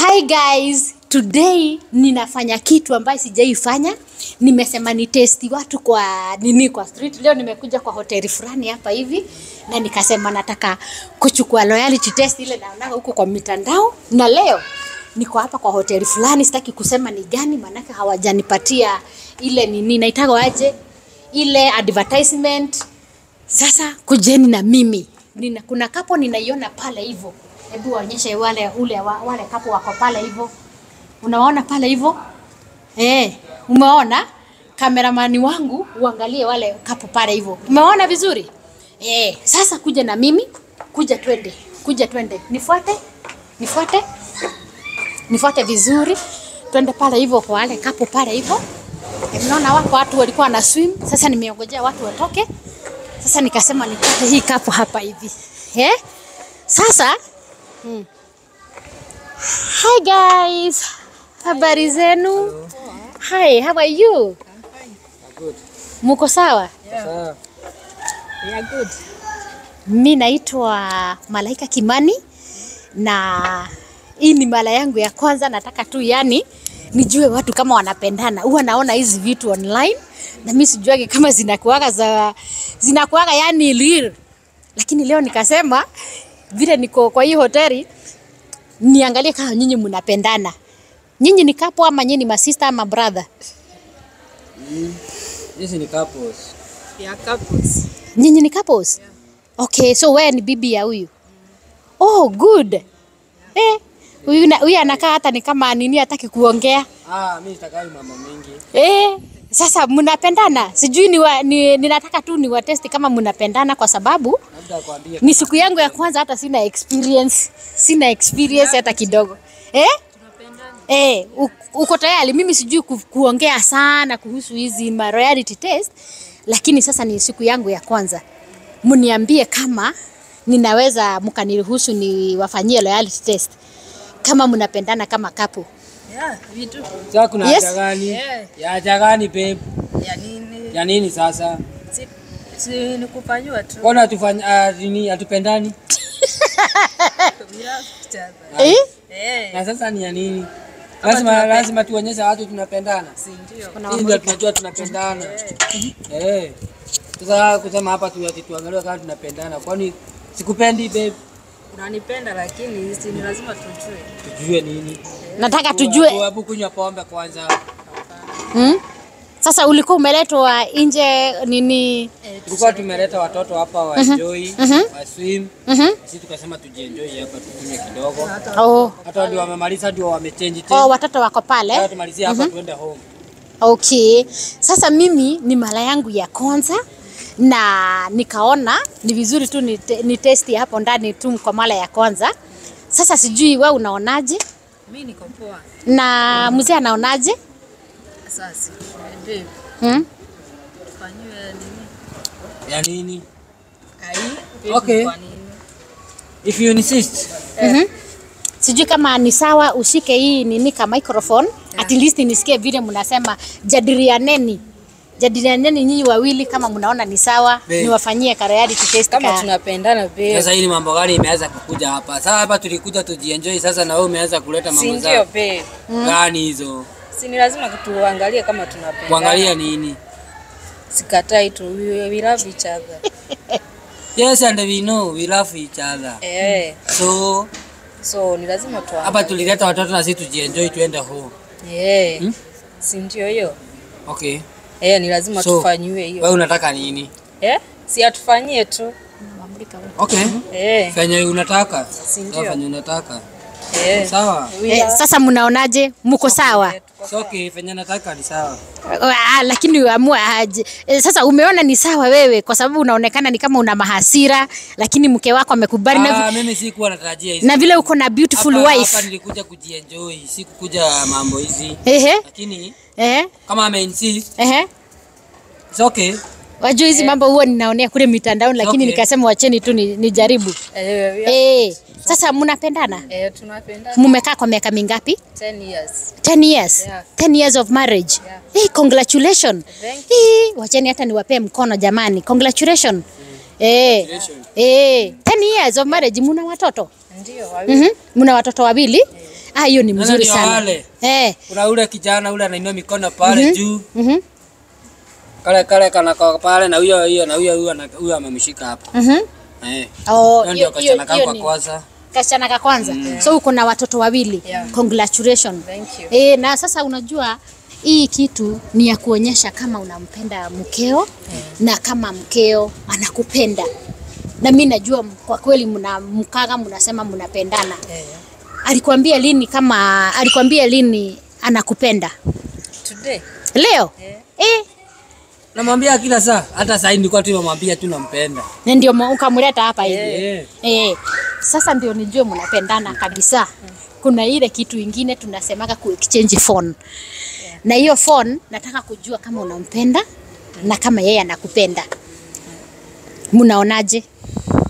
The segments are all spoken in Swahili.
Hi guys, today ninafanya kitu ambayo sijaifanya. Nimesema ni testi watu kwa nini kwa street. Leo nimekuja kwa hoteli fulani hapa hivi na nikasema nataka kuchukua loyalty test ile naona huko kwa mitandao, na leo niko hapa kwa hoteli fulani, sitaki kusema ni gani manake hawajanipatia ile nini naitaka aje ile advertisement. Sasa kujeni na mimi. Kuna kapo ninaiona pale hivyo. Hebu waonyeshe wale wale kapo wako pale hivyo. Unawaona pale hivyo? Umeona? Kameramani wangu uangalie wale kapo pale hivyo. Umeona vizuri? Sasa kuja na mimi, kuja twende. Kuja twende. Nifuate? Nifuate? Nifuate vizuri. Twende pale hivyo kwa wale kapo pale hivyo. Mnaona wako watu walikuwa na swim. Sasa nimeongojea watu watoke. Sasa nikasema nipate hii kapo hapa hivi. Sasa Hi guys. Habari zenu? Hi, how are you? I'm fine. Good. Muko sawa? Yeah. We are good. Mimi naitwa Malaika Kimani na hii ni mara yangu ya kwanza, nataka tu yani nijue watu kama wanapendana. Huwa naona hizi vitu online na mimi sijuagi kama zinakuaga yani real. Lakini leo nikasema vile niko kwa hii hoteli niangalie kama nyinyi mnapendana. Nyinyi ni couple ama nyinyi ni masista ama brother? Hizi ni couples. Yeah, couples. Nyinyi ni couples? Yeah. Okay, so wewe ni bibi ya huyu. Oh, good. Yeah. Huyu anakaa hata ni kama nini hataki kuongea. Mimi sitakai mambo mengi. Sasa mnapendana? Sijui ninataka tu niwatest kama mnapendana kwa sababu ni siku yangu ya kwanza, hata sina experience. Sina experience hata kidogo. Tunapendana. Uko tayari? Mimi sijui kuongea sana kuhusu hizi loyalty test, lakini sasa ni siku yangu ya kwanza. Mniambie kama ninaweza mkaniruhusu niwafanyie loyalty test. Kama mnapendana kama couple. Yeah, we do. Sasa kuna haja gani? Yeah. Ya haja gani babe? Ya nini? Ya nini sasa? Si nikufanywa tu. Mbona tufanya nini hatupendani? We love each other. Na sasa ni ya nini? Lazima tuonyeshe watu tunapendana. Si ndio? Ndio tunajua tunapendana. Sasa kusema hapa tuangalie kama tunapendana. Kwani sikupendi babe? Unanipenda lakini si ni lazima tujue. Tujue nini? Nataka tujue. Hebu kunywa pombe kwanza. Sasa ulikuwa umeletwa nje nini? Tulikuwa tumeleta watoto hapa wa enjoy, wa swim. Sisi tukasema tujienjoy hapa tukunywe kidogo. Hata ndio wamemaliza, ndio wamechange tena. Watoto wako pale. Sasa tumalizie hapa tuende home. Okay. Sasa mimi ni mara yangu ya kwanza na nikaona ni vizuri tu ni testi hapo ndani tu kwa mara ya kwanza. Sasa sijui wewe unaonaje? Mimi niko poa. Na mzee anaonaje? Sasa babe. Tufanyiwe nini? Ya nini? Ai, okay. If you insist. Sijui kama ni sawa ushike hii nini ka microphone. Yeah. At least nisikie vile mnasema, jadilianeni. Jadilianeni nyinyi wawili kama mnaona ni sawa, niwafanyie loyalty test kama tunapendana babe. Sasa hii ni mambo gani imeanza kukuja hapa? Sasa hapa tulikuja tujienjoy, sasa na wewe umeanza kuleta mambo zako. Ndio babe. Gani hizo? Si ni lazima tuangalie kama tunapendana. Kuangalia nini? Sikatai tu, we love each other. Yes, and we know we love each other. So ni lazima tuangalie. Hapa tulileta watoto na sisi tujienjoy tuende home. Si ndio hiyo? Okay. Ni lazima tufanyiwe hiyo. Wewe unataka nini? Si atufanyie tu. Okay. Fanya unataka. Fanya unataka. Sawa. Sasa mnaonaje? Mko sawa? Okay, fanya nataka ni sawa. Lakini uamua aje. Sasa umeona ni sawa wewe kwa sababu unaonekana ni kama una mahasira, lakini mke wako amekubali. Mimi sikuwa natarajia hizi. Na vile uko na beautiful wife. Hapa nilikuja kujienjoy, sikukuja mambo hizi. Lakini kama ame insist. It's okay. Wajua hizi mambo huwa ninaonea kule mitandaoni, lakini nikasema wacheni tu nijaribu. Sasa mnapendana? Tunapendana. Mmekaa kwa miaka mingapi? 10 years. 10 years? Yeah. 10 years of marriage. Yeah. Hey, congratulations. Thank you. Wacheni hata niwapee mkono jamani. Congratulations. 10 years of marriage. Muna watoto? Ndio, wawili. Muna watoto wawili? Ah, hiyo ni mzuri Ndio sana. wale. Eh. Kuna ule kijana ule anainua mikono pale juu. Mhm. Kale kana kwa pale na huyo hiyo na huyo huyo amemshika hapa. Mhm. Eh. Oh, Hiyo ndio kasichana kangu kwa kwanza. Kasichana ka kwanza. So uko na watoto wawili. Yeah. Congratulations. Thank you. Eh, na sasa unajua hii kitu ni ya kuonyesha kama unampenda mkeo na kama mkeo anakupenda. Na mimi najua kwa kweli mnamkaga mnasema mnapendana. Yeah. Alikwambia lini kama alikwambia lini anakupenda? Today. Leo? Yeah. Eh, Namwambia kila saa, hata saa hii nilikuwa tu namwambia tu nampenda. na ndio ukamleta hapa hivi. Eh. Eh, sasa ndio nijue mnapendana kabisa. Kuna ile kitu ingine tunasemaga ku exchange phone. Na hiyo phone nataka kujua kama unampenda na kama yeye anakupenda. Mnaonaje?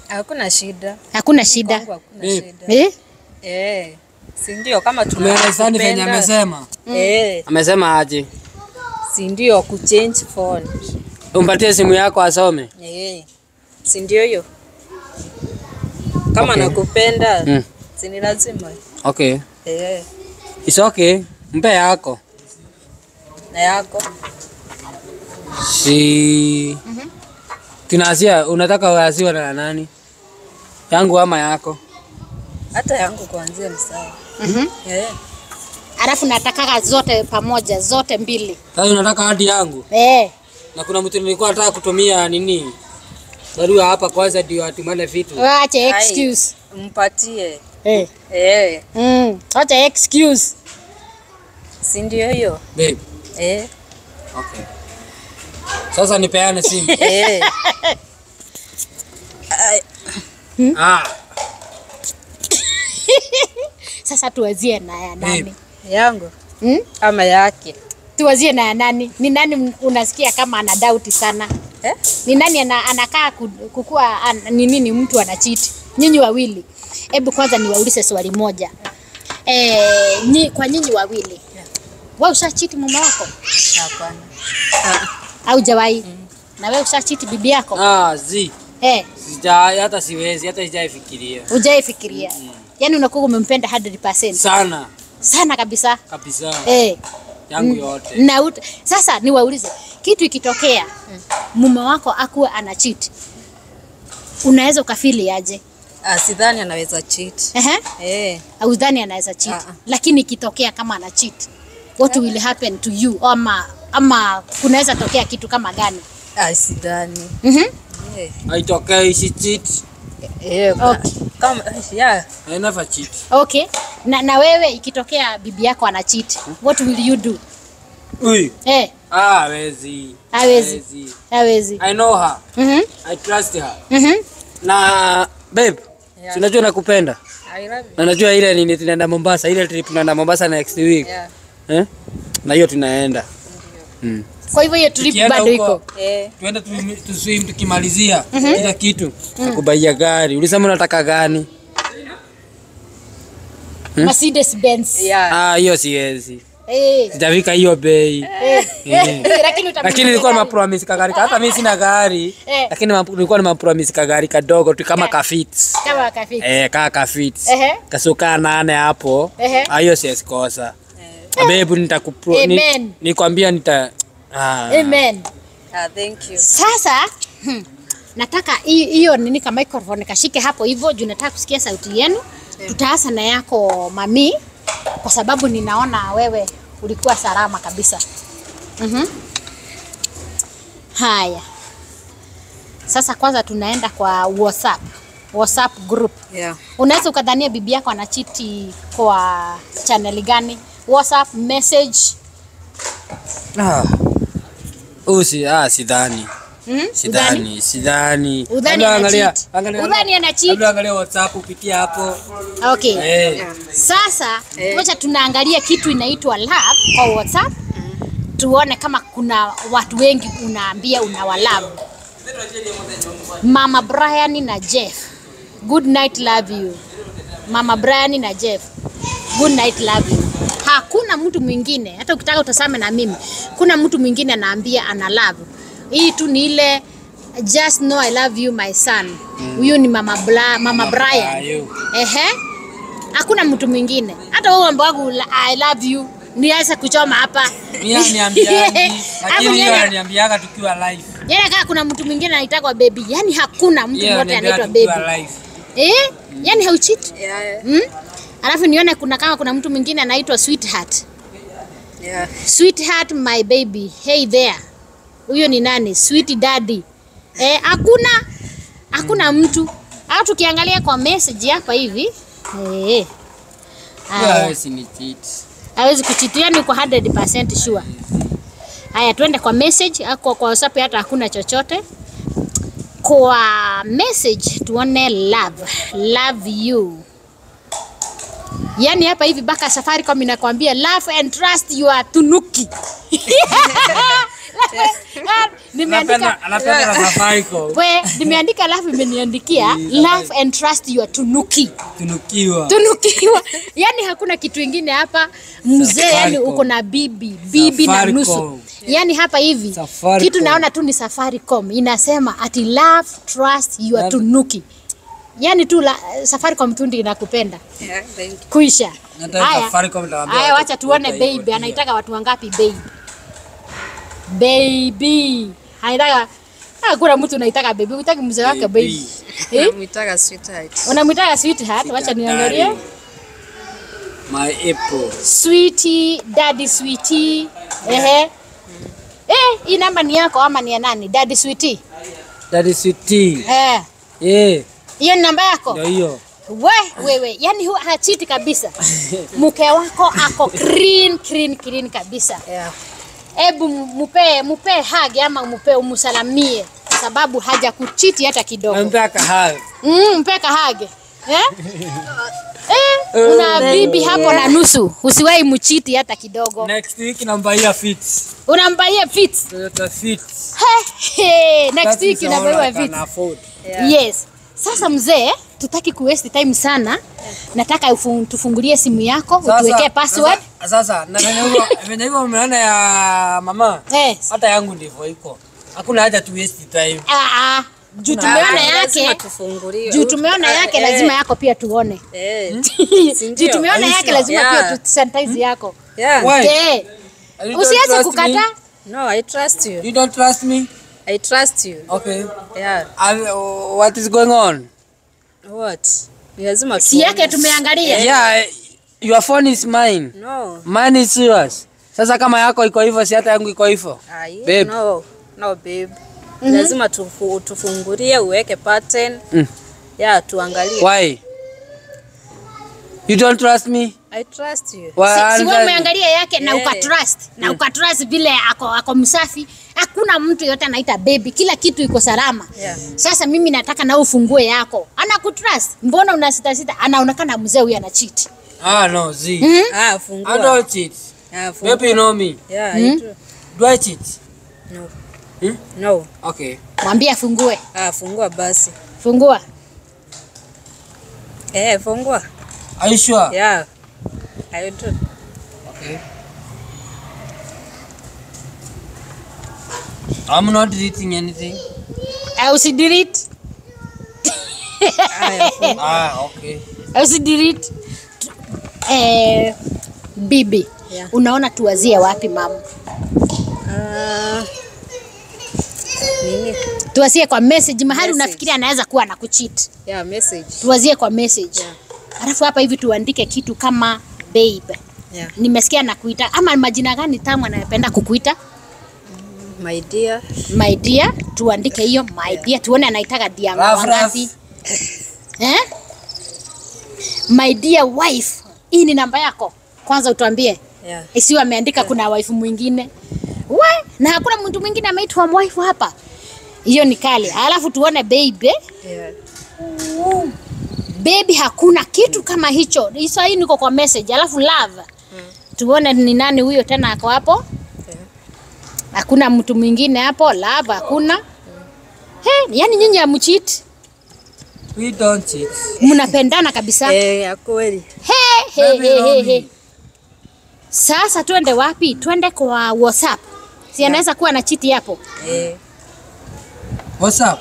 Hakuna shida. Hakuna shida. Kwangu hakuna Eh. shida. Eh? Eh. Si ndio kama Tumeelezani venye tunapenda. amesema. Eh. Amesema aje? Si ndio kuchange phone. Umpatie simu yako asome. Eh. Si ndio hiyo? Kama Okay. nakupenda, Mm. si ni lazima. Okay. Eh. It's okay. Mpe yako. Na yako. Si tunaanzia, unataka uanziwe na nani? Yangu ama yako? Hata yangu kuanzia ni sawa. Mhm. Eh. Alafu natakaga zote pamoja, zote mbili. Sasa unataka hadi yangu? Eh. Na kuna mtu nilikuwa nataka kutumia nini? Barua hapa kwanza ndio atumane vitu. Wacha excuse. Mpatie. Eh. Eh. Wacha excuse. Si ndio hiyo? Babe. Eh. Okay. Sasa nipeane simu. Eh. Ai, Ah, Sasa tuwazie na ya nani? Babe. yangu Mm? ama yake? Tuwazie na ya nani? Ni nani unasikia kama ana doubt sana? Eh? Ni nani anakaa kukua ni nini mtu anachiti? Nyinyi wawili. Hebu kwanza niwaulize swali moja. Kwa nyinyi wawili. Wewe ushachiti mume wako? Hapana. Au hujawahi? Na wewe ushachiti bibi yako? Ah, zi. Eh, Sijai, hata siwezi, hata sijaifikiria. hujaifikiria. Yaani unakuwa umempenda 100%. Sana Sana kabisa. kabisa. Yangu yote. Na sasa niwaulize, kitu ikitokea mume wako akuwe ana cheat, unaweza ukafili aje? Ah, sidhani anaweza cheat. Ehe. Eh. Au dhani anaweza cheat. Ah. Lakini ikitokea kama ana cheat, what will happen to you? Ama kunaweza tokea kitu kama gani? Ah, sidhani. Mhm. Eh. Haitokei, she cheat. Eh, Okay. kama yeah. I never cheat. Okay. Na wewe ikitokea bibi yako ana cheat, what will you do? Ui. Eh, Ah, hawezi. Hawezi. Hawezi. I know her. Mhm. I trust her. Mhm. Na babe, Yeah. si unajua nakupenda. I love you. Na najua ile nini tunaenda Mombasa, ile trip tunaenda Mombasa next week. Yeah. Eh? Na hiyo tunaenda. Mm. Kwa hivyo hiyo trip Tukienda bado huko, iko. Eh. Tuende tu swim tukimalizia kila kitu. Nakubaia gari. Ulisema unataka gani? Mercedes Benz. Yeah. Ah, hiyo siwezi. Eh. Sijafika hiyo bei. Eh. Lakini utamnunulia Lakini nilikuwa gari. nimepromise kagari. Hata mimi sina gari. Eh. Lakini nilikuwa nimepromise kagari kadogo tu kama ka fit. Kama kafiti. Eh, kaa ka fit. Ehe. Kasuka 8 hapo. Ehe. Ah, hiyo siwezi kosa. Babe, nitakupro Amen. nikwambia nita ah. Amen. Ah, thank you. Sasa nataka hiyo nini kama microphone kashike hapo hivyo juu nataka kusikia sauti yenu. Tutaanza na yako mami, kwa sababu ninaona wewe ulikuwa salama kabisa. Mhm. Haya. Sasa kwanza tunaenda kwa WhatsApp. WhatsApp group. Yeah. Unaweza ukadhania bibi yako anachiti kwa channel gani? WhatsApp message. Ah. Usi, sidhani. Sidhani, sidhani. Udhani Labda ana angalia, cheat. angalia. Udhani ana cheat. Labda angalia WhatsApp upitie hapo. Okay. Eh. Sasa ngoja tunaangalia kitu inaitwa love kwa WhatsApp. Tuone kama kuna watu wengi unaambia unawalove. Mama Brian na Jeff. Good night, love you. Mama Brian na Jeff. Good night, love you. Hakuna mtu mwingine, hata ukitaka utasame na mimi. Kuna mtu mwingine anaambia ana love. Hii tu ni ile just know I love you my son. Huyu ni Mama Brian. Brian. Ehe. Hakuna mtu mwingine. Hata wewe mambo wangu I love you. Nianza kuchoma hapa. Mimi aniambiangi, lakini yeye ananiambiaga tukiwa live. Yeye kama kuna mtu mwingine anaitwa baby. Yaani hakuna mtu mmoja anaitwa baby. Eh? Yaani haucheat? Yeah. Alafu nione kuna kama kuna mtu mwingine anaitwa sweetheart. Yeah. Sweetheart my baby. Hey there. Huyo ni nani? Sweet daddy. Eh, hakuna mtu. Au tukiangalia kwa message hapa hivi. Eh. Hawezi ni cheat. Hawezi kucheat, yani uko 100% sure. Haya, twende kwa message, kwa WhatsApp hata hakuna chochote. Kwa message tuone love. Love you. Yani hapa hivi baka Safaricom inakwambia love and trust your tunuki. Nimeandika anapenda Safaricom. We, nimeandika love, imeniandikia love and trust your tunuki. Tunukiwa. Tunukiwa. Yani hakuna kitu kingine hapa mzee, yani uko na bibi na nusu. Yani hapa hivi Safaricom. Kitu naona tu ni Safaricom inasema ati love trust your tunuki. Yani tu Safaricom tu ndio inakupenda. Yeah, thank you. Kuisha. Haya, wacha tuone baby anaitaka watu wangapi baby. Baby. Haitaka hakuna mtu anaitaka baby. Unataka mzee wake baby. Eh? Unamuitaka sweetheart. Unamuitaka sweetheart, wacha niangalie. My apple. Sweetie, daddy sweetie. Ehe. Eh, hii namba ni yako ama ni ya nani? Daddy sweetie. Daddy sweetie. Eh. Eh. Hiyo ni namba yako? Ndio hiyo. Wewe, yani huwa hachiti kabisa. Mke wako ako clean clean clean kabisa. Yeah. Ebu mupe hug ama mupe umusalamie sababu hajakuchiti hata kidogo. Mpe hug. Mpe hug. Eh? Una bibi hapo na nusu. Usiwahi mchiti hata kidogo. Next week nambaia fits. Unambaia fits? Toyota fits. Hey, next week unambaia fits. Yeah. Yes. Sasa mzee, tutaki ku waste time sana. Nataka tufungulie simu yako, utuwekee password. Sasa na venye hivyo umeona ya mama. Yes. Hata yangu ndivyo iko. Hakuna haja tu waste time. Juu tumeona yake, juu tumeona yake lazima yako pia tuone. Juu tumeona yake lazima pia tu sanitize yako. Yeah. Usianze kukata. No, I trust you. You don't trust me? I trust you. Okay. Yeah. What is going on? What? Lazima si yake tumeangalia. Yeah, your phone is mine. No. Mine is yours. Sasa kama yako iko hivyo si hata yangu iko hivyo. Babe. No. No babe. Lazima tufungulie uweke pattern. Yeah, tuangalie. Why? You don't trust me? I trust you. Si wewe umeangalia yake na ukatrust. Na ukatrust vile ako msafi. Hakuna mtu yote anaita baby. Kila kitu iko salama. Yeah. Sasa mimi nataka na ufungue yako. Ana kutrust. Mbona una sita sita? Anaonekana mzee huyu ana cheat. No, Z. Fungua. I don't cheat. Fungua. Baby, you know me. Yeah, I do. Do I cheat? No. No. Okay. Mwambie afungue. Fungua basi. Fungua. Fungua. Are you sure? Yeah. I do. Okay. I'm not deleting anything. Usi delete. Okay. Usi delete. Bibi. Yeah. Unaona tuwazie wapi mama? Nini? Tuwazie kwa message mahali unafikiria anaweza kuwa anakucheat. Yeah, message. Tuwazie kwa message. Yeah. Alafu hapa hivi tuandike kitu kama babe. Yeah. Nimesikia nakuita ama majina gani tamu anayependa kukuita? My dear. My dear, tuandike hiyo my dear, tuone anaitaka dear wangapi. Eh? My dear wife. Hii ni namba yako. Kwanza utuambie. Yeah. Isiwe ameandika kuna wife mwingine. We, na hakuna mtu mwingine ameitwa wife hapa. Hiyo ni kali. Alafu tuone baby. Yeah. Baby hakuna kitu kama hicho. Sasa hii niko kwa message. Alafu love. Tuone ni nani huyo tena ako hapo. Hakuna mtu mwingine hapo, love hakuna. He, yani nyinyi hamcheat. We don't cheat. Mnapendana kabisa. Eh, kweli. He. Sasa tuende wapi? Tuende kwa WhatsApp. Si anaweza kuwa na cheat hapo. Eh. WhatsApp.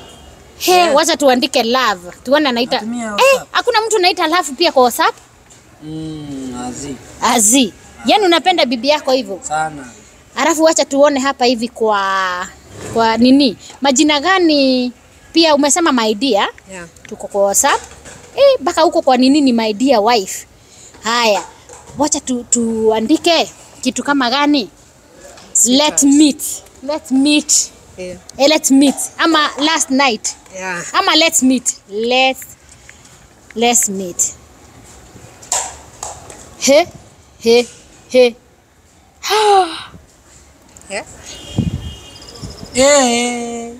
He, wacha tuandike love. Tuone anaita. Eh, hakuna mtu anaita love pia kwa WhatsApp? Azi. Azi. Yaani unapenda bibi yako hivyo? Sana. Alafu wacha tuone hapa hivi kwa nini? Majina gani pia umesema my dear? Yeah. Tuko kwa WhatsApp. Mpaka huko kwa nini ni my dear wife. Haya. Wacha tuandike kitu kama gani? Let meet. Let meet. Yeah. Let's meet. Ama last night. Yeah. Ama let's meet. Let's meet. He he he. Yeah. Eh.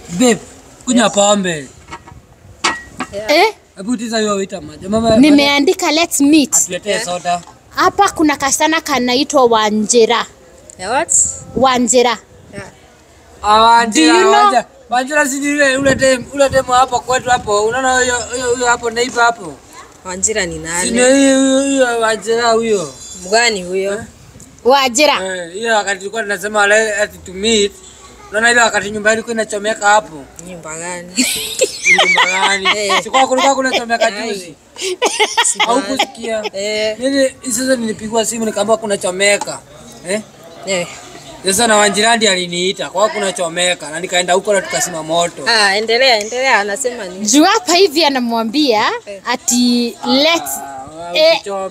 Babe, kunywa pombe. Eh? Hebu tiza hiyo waiter maji. Mama, nimeandika let's meet. Atuletee soda. Hapa kuna kasichana kanaitwa Wanjera. Yeah, what? Wanjera. Yeah. Wanjera, Do you know? Wanjera si yule ule demo hapo kwetu hapo. Unaona huyo hapo neighbor hapo. Wanjera ni nani? Si huyo Wanjera huyo. Mgani huyo? Wanjera. Ile wakati tulikuwa tunasema let to meet. Unaona ile wakati nyumba ilikuwa inachomeka hapo. Nyumba gani? Nyumba gani? Sikuwa kulikuwa kunachomeka juzi. Au kusikia? Mimi sasa nilipigwa simu nikaambiwa kunachomeka. Sasa na Wanjirandi aliniita kwa kunachomeka na nikaenda huko na tukasima moto. Endelea anasema nini? Juu hapa hivi anamwambia ati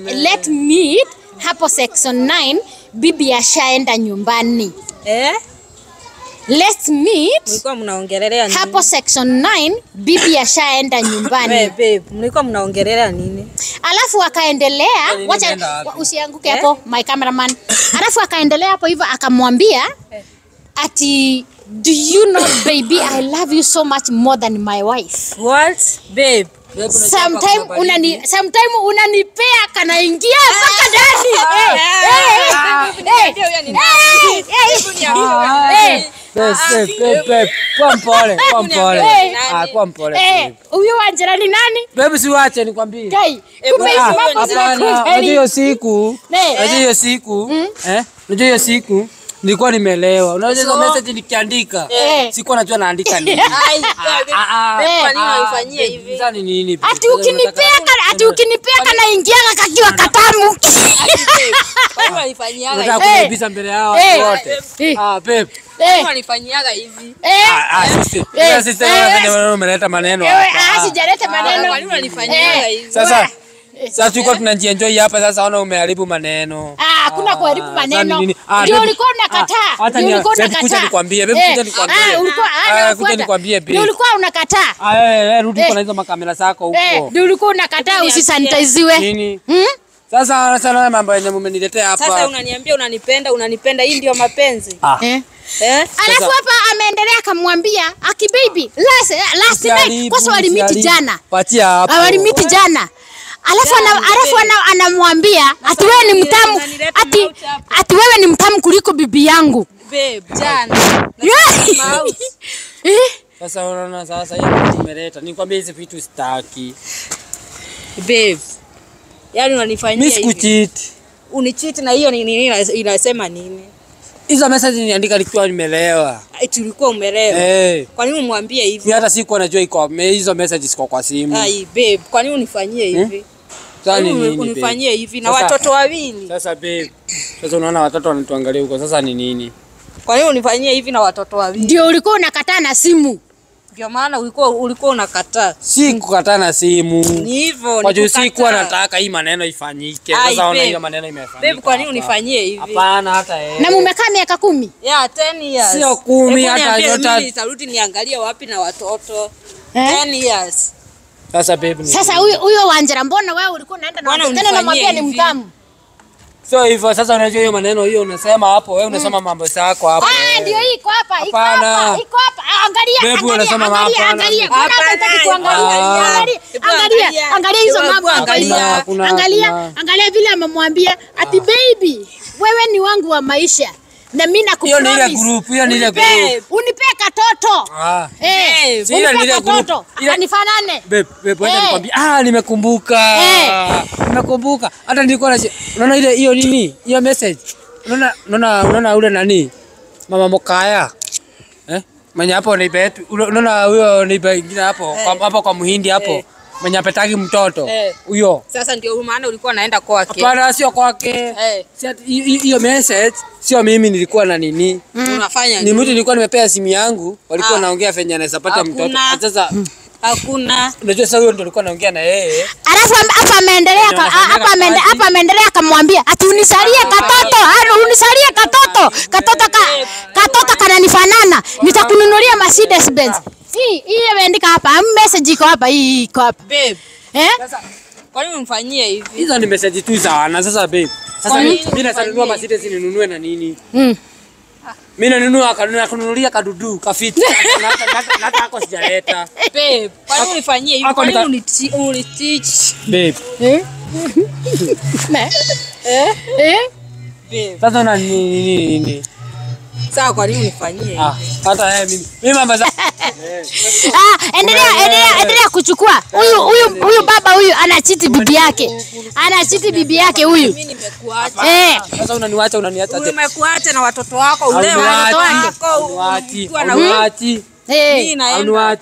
let meet hapo section 9 bibi ashaenda nyumbani. Let's meet. Mlikuwa mnaongelelea nini? Hapo section 9 bibi ashaenda nyumbani. Wewe babe, mlikuwa mnaongelelea nini? Alafu akaendelea, wacha usianguke hapo my cameraman. Alafu akaendelea hapo hivyo akamwambia ati do you know baby I love you so much more than my wife. What babe? Sometime unanipea kanaingia mpaka ndani. Babe, kwa mpole. Kwa mpole. Huyo Wanjera ni nani? Babe, si wache nikwambie. Kai, kumbe hizo mambo zinakuja. Unajua hiyo siku, nilikuwa nimelewa. Unajua hizo message nikiandika, sikuwa najua naandika nini. Kwa nini unanifanyia hivi? Sasa ni nini? Ati ukinipea kanaingia kakiwa katamu. Kwa nini unanifanyiaga hivi? Unataka kunibisa mbele yao wote. Babe. Kwa nini unanifanyiaga hivi? Sisi umeleta maneno hapa. Sijaleta maneno. Kwa nini unanifanyiaga hivi? Sasa tulikuwa tunajienjoy hapa, sasa ona umeharibu maneno. Hakuna kuharibu maneno. Ndio ulikuwa unakataa. Ndio ulikuwa unakataa. Kuja nikwambie, babe, kuja nikwambie. Kuja nikwambie babe. Ndio ulikuwa unakataa. Rudi kwa hizo makamera zako huko. Ndio ulikuwa unakataa usisanitiziwe. Nini? Sasa naona mambo yenye mmeniletea hapa. Sasa unaniambia unanipenda, hii ndio mapenzi. Alafu hapa ameendelea akamwambia aki baby last night kwa sababu walimiti jana. Patia hapo. Walimiti jana. Alafu anamwambia ati wewe ni mtamu, ati wewe ni mtamu kuliko bibi yangu. Babe, jana. Sasa unaona sasa hiyo kitu umeleta. Nikwambia hizi vitu sitaki. Babe. Yaani unanifanyia hivi. Mimi sikucheat. Unicheat na hiyo ni nini inasema nini? Hizo message niandika nikiwa nimelewa. Eti ulikuwa umelewa. Kwa nini umwambie hivi? Hata sikuwa najua iko hizo message ziko kwa simu. Ai babe, kwa nini unifanyie hivi? Sasa ni nini? Unifanyie hivi na watoto wawili. Sasa babe, sasa unaona watoto wanatuangalia huko. Sasa ni nini? Kwa nini unifanyie hivi na watoto wawili? Ndio ulikuwa unakataa na simu. Ndio maana ulikuwa unakataa. Si kukataa na simu. Ni hivyo. Kwa juu sikuwa nataka hii maneno ifanyike. Sasa ona hiyo maneno imefanyika. Babe, kwa nini unifanyie hivi? Hapana hata yeye. Na mumekaa miaka 10? Yeah, 10 years. Sio 10 hata yote. Mimi nitarudi niangalie wapi na watoto. 10 years. Sasa babe. Sasa huyo Wanjera mbona wewe ulikuwa unaenda na tena namwambia ni mtamu? Sio hivyo sasa unajua hiyo maneno hiyo unasema hapo wewe unasema mambo yako hapo. Ndio iko hapa, iko hapa, iko hapa. Angalia, angalia, angalia. Mbona hutaki kuangalia? Angalia, angalia hizo mambo angalia. Angalia, angalia vile amemwambia ati baby, wewe ni wangu wa maisha. Na mimi nakupromise. Hiyo ni ile group, hiyo ni ile group. Unipe katoto. Hiyo ni ile group. Akanifanane. Babe, wacha nikwambie. Nimekumbuka. Nimekumbuka. Hata nilikuwa unaona ile hiyo nini? Hiyo message. Unaona ule nani? Mama Mokaya. Mwenye hapo ni betu. Unaona huyo ni bengine hapo. Hapo kwa Muhindi hapo. Mwenye apetaki mtoto. Huyo. Sasa ndio maana ulikuwa unaenda kwake. Hapana, sio kwake. Hiyo message sio mimi nilikuwa na nini. Unafanya nini? Ni mtu nilikuwa nimepea simu yangu, walikuwa naongea venye anaweza pata mtoto. Sasa hakuna. Unajua sasa huyo ndio alikuwa anaongea na yeye. Alafu hapa ameendelea hapa ameendelea akamwambia ati unisalie katoto, unisalie katoto. Katoto kananifanana. Nitakununulia Mercedes Benz. Hii imeandika hapa, message iko hapa, hii iko hapa. Babe. Eh? Sasa kwa nini umfanyie hivi? Hizo ni message tu za wana sasa babe. Sasa mimi nasanunua Mercedes ninunue na nini? Mimi nanunua akanunulia kadudu kafiti. Hata hako sijaleta. Babe, kwa nini unifanyie hivi? Kwa nini uniteach? Babe. Eh? Eh? Eh? Babe. Sasa na nini? Sawa, kwa nini unifanyie hivi? Hata yeye mimi. Mimi mama za endelea kuchukua. Huyu baba huyu anachiti bibi yake. Anachiti bibi yake huyu. Mimi nimekuacha. Sasa unaniacha aje? Umekuacha na watoto wako, ule watoto wako. Uniachi. Mimi naenda.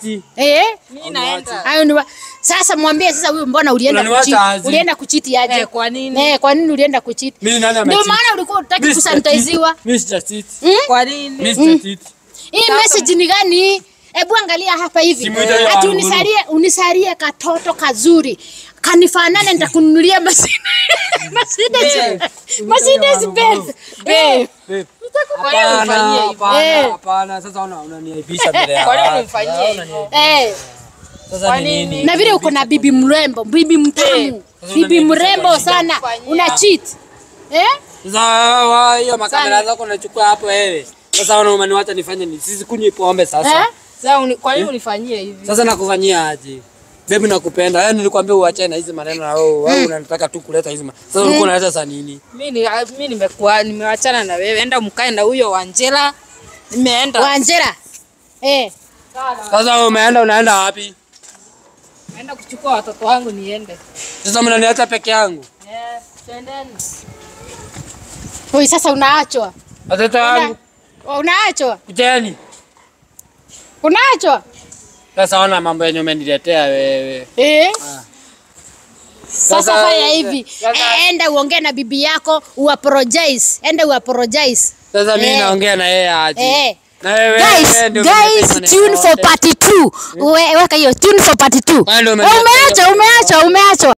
Mimi naenda. Hayo sasa mwambie sasa huyu mbona ulienda kuchiti? Ulienda kuchiti aje? Kwa nini? Kwa nini ulienda kuchiti? Ndio maana ulikuwa unataka kusanitiziwa. Mimi sijachiti. Kwa nini? Mimi sijachiti. Hii message ni gani? Hebu angalia hapa hivi. Ati unisalie katoto kazuri. Kanifanane nitakununulia Mercedes. Mercedes Benz. Babe. Hapana, sasa unaniaibisha mbele ya. Kwa nini unifanyie hivyo? Sasa ni nini? Na vile uko na bibi mrembo, bibi mtamu, bibi mrembo sana, una cheat. Sasa hiyo makamera zako unachukua hapo wewe. Sasa unaniacha nifanye nini? Sisi kunywe pombe sasa. Sasa kwa nini unifanyie hivi? Sasa nakufanyia aje? Baby nakupenda. Yaani nilikwambia uachane na hizi maneno na wewe unataka tu kuleta hizi. Sasa ulikuwa unaleta sasa nini? Mimi nimekuwa nimeachana na wewe. Enda mkae na huyo Wanjera. Nimeenda. Wanjera. Sasa umeenda unaenda wapi? Naenda kuchukua watoto wangu niende. Sasa mnaniacha peke yangu? Twendeni. Oi, sasa unaachwa. Watoto wangu. Unaachwa. Kujeni. Unaachwa. Sasa ona mambo yenye umeniletea wewe. Sasa fanya hivi. Enda uongee na bibi yako, uapologize. Enda uapologize. Sasa mimi naongea na yeye aje. Na wewe guys, tune for part 2. Weka hiyo tune for part 2. Umeachwa.